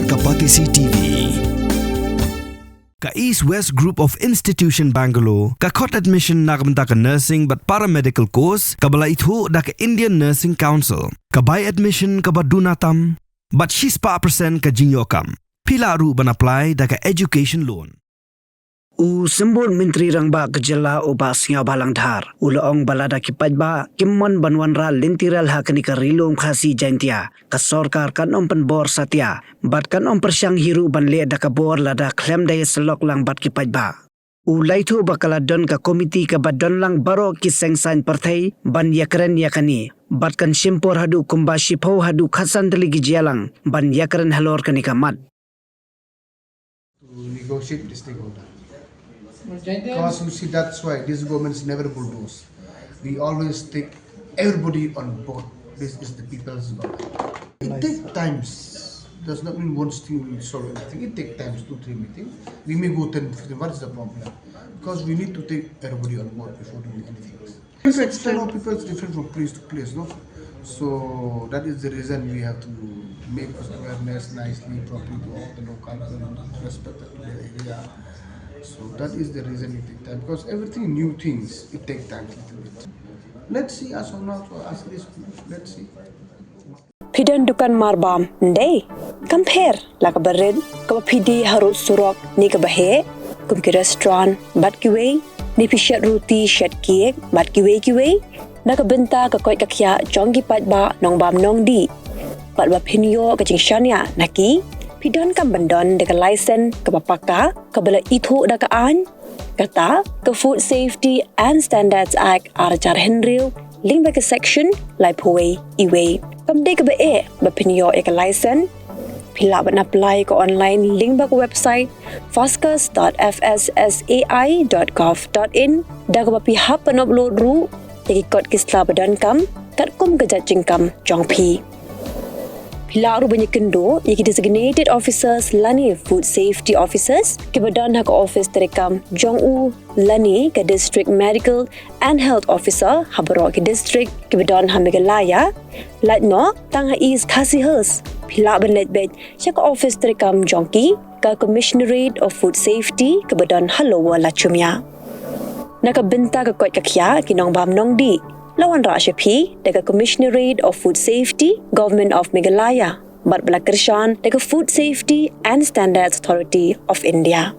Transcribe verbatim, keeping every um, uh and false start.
Ka Batesi T V. Ka East West Group of Institution Bangalore ka khot admission na ka bynta ka nursing bad paramedical course kaba la ithuh da ka Indian Nursing Council. Ka bai admission kaba duna tam bad shispah percent ka jingïoh kam. Phi lah ruh ban apply da ka education loan. U Symbud Myntri Rangbah ka jylla u Bah Sniawbhalang Dhar u la ong ba lada ki paidbah kim mon ban wanrah lynti rel ha kane ka Ri Lum Khasi Jaintia, ka sorkar kan ym pynbor satia bad kan ym pyrshang hi ruh ban leh da ka bor lada khlem da ïasyllok lang bad ki paidbah. U la ïathuh ba ka la don ka komiti kaba don lang baroh ki seng saiñ pyrthei ban ïakren ïa kane bad kan shim por haduh kumba shiphew haduh khatsan tylli ki jia lang ban ïakren halor kane ka mat. To negotiate this thing all done. Because you see, that's why this government is never bulldoze. We always take everybody on board. This is the people's government. It takes times. Does not mean one thing will solve everything. It takes times, two, three meetings. We may go ten, fifteen. What is the problem? Because we need to take everybody on board before doing anything. People, people is different from place to place, no? So that is the reason we have to make awareness nicely, properly to all the local people, respected to their area. So that is the reason it take time, because everything new things, it take time little bit. Let's see as of now, so as this, let's see. Phi don dukan marbam ndei? Kam pher la kaba rit, kaba phi die harud surok ne kaba heh, kum ki restaurant bad kiwei, ne phi shet ruti shet cake bad kiwei kiwei. Na ka bynta ka koit ka khiah jong ki paidbah nongbam nongdih, bad ba phin ïoh ka jingshaniah na ki, phi donkam ban don da ka license kaba paka kaba la ithuh da ka aiñ. Kata ka Food Safety and Standards Act ar hajar hynriew lyngba ka section laiphew wei e wei. Kam dei kaba eh ba phin ïoh ïa ka license. Phi lah ban apply ka online lyngba ka website foscus dot F S S A I dot gov dot in, da kaba phi hap ban upload ruh ïa ki kot ki sla ba donkam katkum ka jait jingkam jong phi. Phi lah ruh ban ïakynduh ïa ki designated officers lane food safety officers kiba don ha ka office treikam jong u lane ka district medical and health officer ha baroh ki district kiba don ha Meghalaya. Lait noh tang ha East Khasi Hills, phi lah ban leit beit sha ka office treikam jong ki, ka Commissionerate of Food Safety kaba don ha Lower Lachumia. Na ka bynta ka koit ka khiah ki nongbam nongdih, la wanrah sha phi da ka Commissionerate of Food Safety, Government of Meghalaya, bad ba la kyrshan da ka Food Safety and Standards Authority of India.